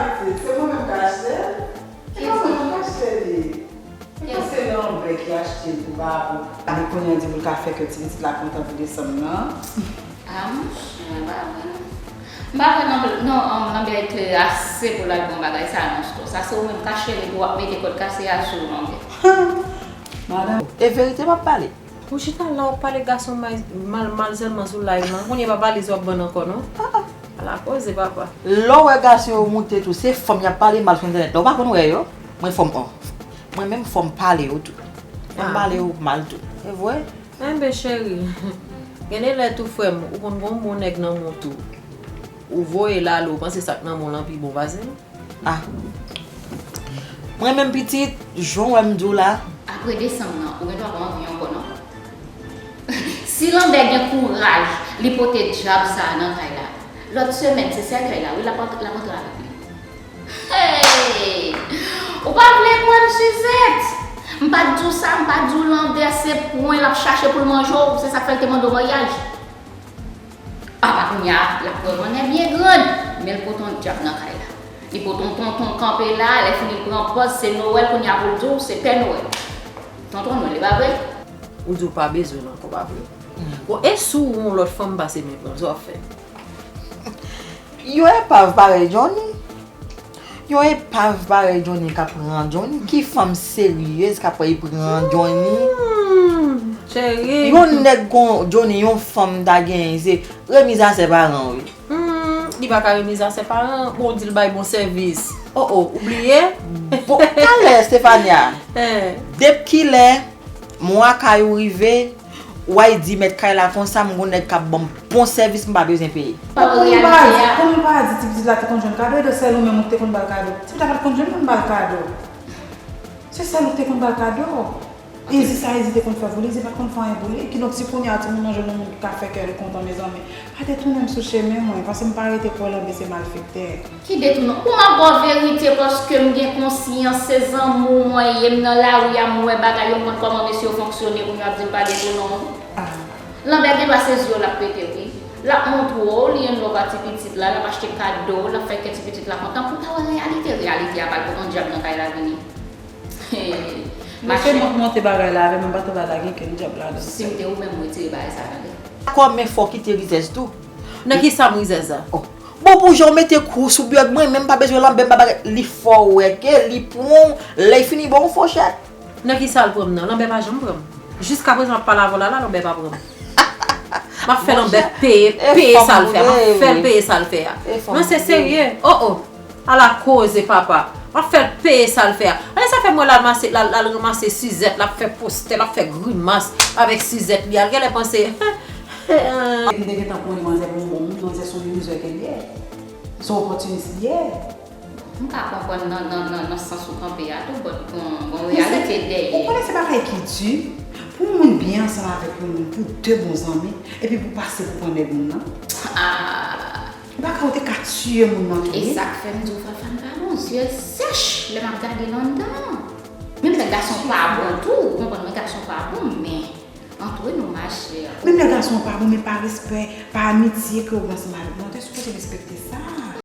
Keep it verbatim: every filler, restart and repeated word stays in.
Se mwen menm k achte l. Se pa mwen menm k achte li. Se Lanbè ki achte l pou papa. Li konnen di pou l ka fè kè ti pitit la kontan pou desanm nan. Ah, monchè, pa vre non. M pa kwè non, non, um, Lanbè klere ase pou l al gen yon bagay sa non, Stò. Sa se ou menm k achte li pou w ap mete kòd kase a sou Lanbè. Madanm. E verite m ap pale. Ou chita la, w ap pale gason mal, mal, mal sèlman sou live lan. Kounye a pa valiz w ap vann ankò non. Ah, ah. Ala koze, papa. Lè w wè gason yo moute tou, se fanm y ap pale mal sou entènèt la. Ou pa konn wè yo? Mwen fò m, oh. Mwen menm fò m pale yo tou. Fò m pale yo mal tou. E vre? Enben, cheri. Gen de lè tou, frè m, ou konn gen yon bon nèg nan men w tou. Ou voye l ale, ou panse sa k nan men w lan pi bon pase l? Ah. Mwen menm pitit, jan w wè m di w la. Apre desanm nan, ou gendwa pa anvi ankò non. Si Lanbè gen kouraj, li pote dyab sa a nan kay la. Lòt semèn, se sèkèy la, wi, l ap, l ap antre avèk li. Hey! Ou pa vle kwè m, Suzette? M pa t di w sa, m pa t di w Lanbè se pwen l ap chache pou l manje w, se sa k fè l te mande w maryaj. Apa kounye a, l ap kwè mannè byen grann, men l pote yon dyab nan kay la. Li pote yon tonton kanpe la, lè fini l pran pòz, se Nwèl kounye a pou l di w, se Pè Nwèl. Tonton Nwèl, e pa vre? Ou di w pa bezwen l ankò, pa vre? Bon, e si w wè yon lòt fanm pase men pran l, sa w ap fè? Yon epav parèy Johnny. Yon epav parèy Johnny k ap pran Johnny. Ki fanm seryez k ap pran Johnny? Hmm, cheri. Yon nèg kon Johnny, yon fanm ta genyen, se remiz a sè paran wi. Hmm, li pa ka remiz a sè paran. Bon, w di l bay bon sèvis. Oh, oh, ou bliye? Bon, talè, Stefania. Eh. Depi kilè mwa kay ou rive, w ay di mèt kay la konsa, m gon nèg k ap ban m bon sèvis, m pa bezwen peye. Kòman w pa di, kòman w pa di ti pitit la te konn jwenn kado, e de sèl ou menm ou te konn ba l kado? Ti pitit la pa t konn jwenn moun ba l kado. Se sèl ou te konn ba l kado. Ezi sa Ezi te konn fè pou li, Ezi pa t konn fè anyen pou li. Kidonk si kounye a timoun nan jwenn yon moun ki ka fè kè li kontan, mezanmi, pa detounen m sou chemen mwen, paske m pa rete kwè Lanbè se malfektè. Ki detounen? Ou m ap ba w verite paske m gen konsyans, se zanmi w mwen ye, m nan lari a m wè bagay yo, m konn kòman mesye yo fonksyone, kounye a w ap di m pa detounen w. Ah. Lanbè gen dwa se zye w l ap pete wi. L ap montre w li in love a ti pitit la, l ap achte kado, l ap fè kè ti pitit la kontan, pou w ta wè reyalite, reyalite a pa l pote yon dyab nan kay la vini. Mesye, m ap monte bagay la avè m, m pa t anba lage kenn dyab ladan. Si m te ou menm, m retire bagay sa tande. Dakò, men fò w kite rizèz tou. Nan ki sa m rizèz la? Oh. Bon, pou jan w mete kou sou byòd mwen, men m pa bezwen Lanbè, m pa bagay. Li fè w wè ke li pran w, lè l fini ba w yon fochèt. Nan ki sa l pran m nan? Lanbè pa janm pran m. Jiskaprezan m ap pale avè w la, la, Lanbè pa pran m. M ap fè Lanbè peye, peye sa l fè a. M ap fè l peye sa l fè a. Non, se serye. Oh, oh. Ala koze, papa. M ap fè l peye sa l fè a. Anyen sa fè m wè l al mase, l al, l al ranmase Suzette, l ap fè postè, l ap fè grimas avèk Suzette li a. L genlè panse, m te gentan konnen manzè pa yon bon moun, manzè se yon mizè ke l ye. Se yon opòtinis li ye. M ka konprann nan, nan, nan, nan sans ou kanpe a tou, but gon, gon reyalite dèyè. Ou konnen se bagay ki di pou yon moun byen ansanm avèk yon moun pou de bon zanmi, epi pou pase pou pran nèg moun nan. Ah. Ou pa ka, ou te ka tiye moun nan tou wi. E sa k fè m di w Fafane pa bon, zye l sèch lè m ap gade l anndan. Menm lè gason pa bon tou, ou konprann mwen, gason pa bon, men antre nou machè. Menm lè gason an pa bon, men pa respè, pa amitye ke ou gen ansanm avèk moun, ou te sipoze respekte sa.